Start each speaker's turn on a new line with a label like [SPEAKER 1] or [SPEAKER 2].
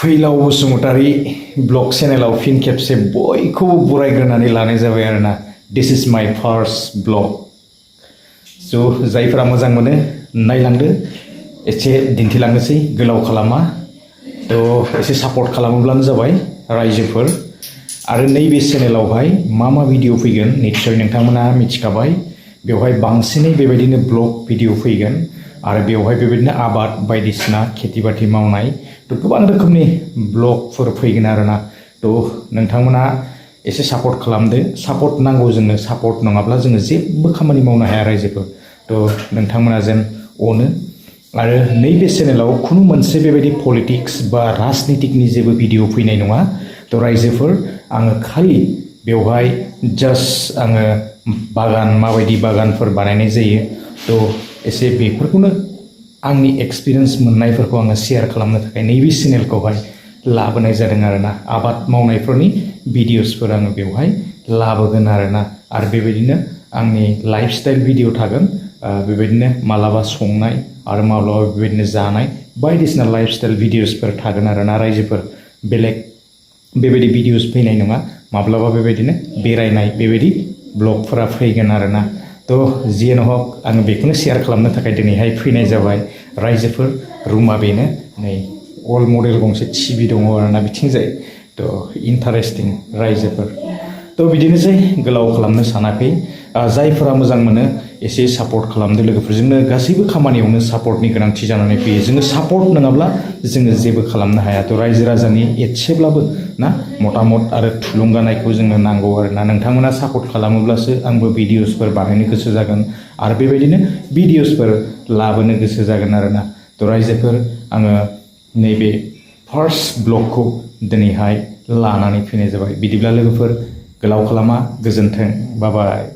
[SPEAKER 1] फैलाव बसुमतारी ब्लग चेनेलाव फिन खेबसे बयखौबो बरायग्रोनानै लानाय जाबाय आरोना दिस इज माय फार्स्ट ब्लग स' जायफोरा मोजां मोनो नायलांदो एसे दिन्थिलांनोसै गोलाव खालामा थ' एसे सापर्ट खालामोब्लानो जाबाय रायजोफोर आरो नैबे चेनेलावहाय मा भिडिअ फैगोन निश्चय नोंथांमोना मिथिखाबाय बेवहाय बांसिनै बेबायदिनो ब्लग भिडिअ फैगोन आरो बेवहाय बेबायदिनो आबाद बायदिसिना खेथि बाथि मावनाय थ' गोबां रोखोमनि ब्लगफोर फैगोन आरोना थ' नोंथांमोना एसे सापर्ट खालामदो सापर्ट नांगौ जोंनो सापर्ट नङाब्ला जोङो जेबो खामानि मावनो हाया रायजोफोर थ' नोंथांमोना जेन अनो आरो नैबे चेनेलाव खुनु मोनसे बेबायदि पलिटिक्स बा राजनितिकनि जेबो भिडिअ फैनाय नङा थ' रायजोफोर आङो खालि बेवहाय जास्ट आङो बागान माबायदि बागानफोर बानायनाय जायो थ' एसे बेफोरखौनो आंनि एक्सपिरियेन्स मोननायफोरखौ आङो शेयार खालामनो थाखाय नैबे चेनेलखौहाय लाबोनाय जादों आरोना आबाद मावनायफोरनि भिडिअसफोर आङो बेवहाय लाबोगोन आरोना आरो बेबायदिनो आंनि लाइफस्टाइल भिडिअ थागोन बेबायदिनो मालाबा संनाय आरो माब्लाबा बेबायदिनो जानाय बायदिसिना लाइफस्टाइल भिडिअसफोर थागोन आरोना रायजोफोर बेलेग बेबायदि भिडिअस फैनाय नङा माब्लाबा बेबायदिनो बेरायनाय बेबायदि ब्लगफोरा फैगोन आरोना थ' जियानो हक आङो बेखौनो शेयार खालामनो थाखाय दिनैहाय फैनाय जाबाय रायजोफोर रुमा बेनो नै अल्ड मडेल गंसे टिभि दङ आरोना बिथिंजाय थ' इन्टारेस्टिं रायजोफोर थ' बिदिनोसै गोलाव खालामनो सानाखै जायफोरा मोजां मोनो एसे सापर्ट खालामदो लोगोफोरजोंनो गासैबो खामानियावनो सापर्टनि गोनांथि जानानै फैयो जोङो सापर्ट नङाब्ला जोङो जेबो खालामनो हाया थ' रायजो राजानि एसेब्लाबो ना मतामत आरो थुलुंगानायखौ जोंनो नांगौ आरोना नोंथांमोना सापर्ट खालामोब्लासो आंबो भिडिअसफोर बानायनो गोसो जागोन आरो बेबायदिनो भिडिअसफोर लाबोनो गोसो जागोन आरोना थ' रायजोफोर आङो नैबे फार्स्ट ब्लगखौ दिनैहाय लानानै फैनाय जाबाय बिदिब्ला लोगोफोर गोलाव खालामा गोजोन्थों बाय बाय